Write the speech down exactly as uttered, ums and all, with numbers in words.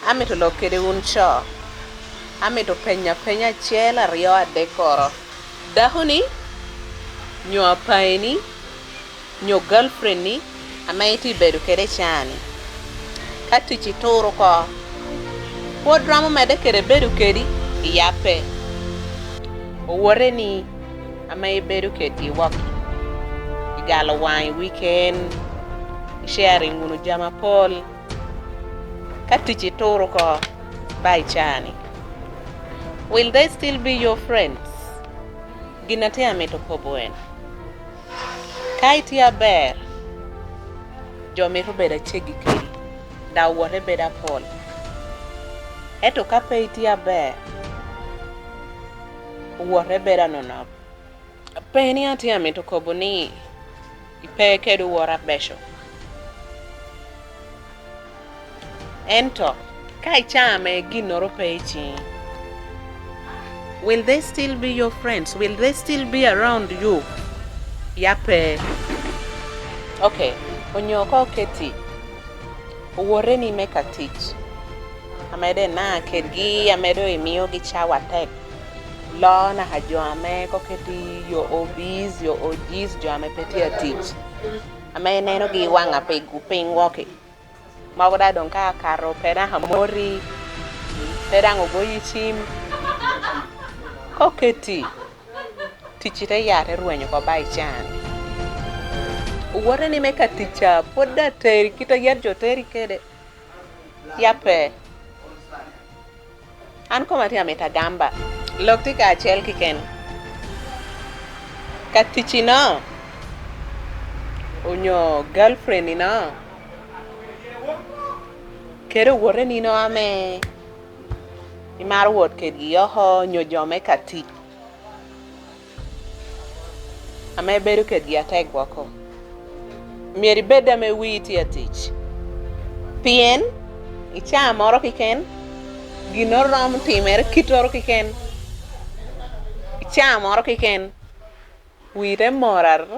Amito lok kede wun co. Amito penyo apenya acel, aryo, adek koro. Dakoni, nyo apaini, nyo girlfriendni ame itye bedo kede i caa-ni, ka tic ituro oko, pwod romo medde kede bedo kedi? Yabbe. Owoteni ame ibedo kedgi wok, igalo waŋ i weekend, i sharing wunu jami apol, ka tic ituro oko, ba i caa-ni, will they still be your friends? Gin atye amito kobo en, ka itye aber, jo mito bedo aceggi kedi, dok owote bedo apol. Ento ka pe itye aber, owote bedo anonok. Pe ni atye amito kobo ni ipe kede owot abeco. Ento, ka i caa ame ginnoro pe i ciŋi, will they still be your friends? Will they still be around you? Ya pe. Ok, onyo ka oketi owoteni me ka tic, ame doŋ ina kedgi, ame doŋ imiogi cawa atek, lo naka jo ame koketi yo O Bs, yo O Gs, jo ame pe tye atic, ame inenogi i waŋ apig-, piny wok-ki. Mogo daŋ doŋ ka akato pe daŋ amoti, pe daŋ ogoyi cim. Ka oketi, ticci te ya te rwenyo oko ba i caa-ni. Owoteni me ka tic ca, pwod daŋ teri kit a yat jo teri kede. Ya pe. An koma tye amito agamba. Lok tye ka acel keken. Ka ticci no, onyo girlfriend-ni no, kede owoteni no ame imaro wot kedgi oko, onyo jo me ka tic ame bedo kedgi atek woko, myero ibed ame wii tye atic. Pien i caa moro keken, gin oromo timere kittoro keken, i caa moro keken, wii te mor arac.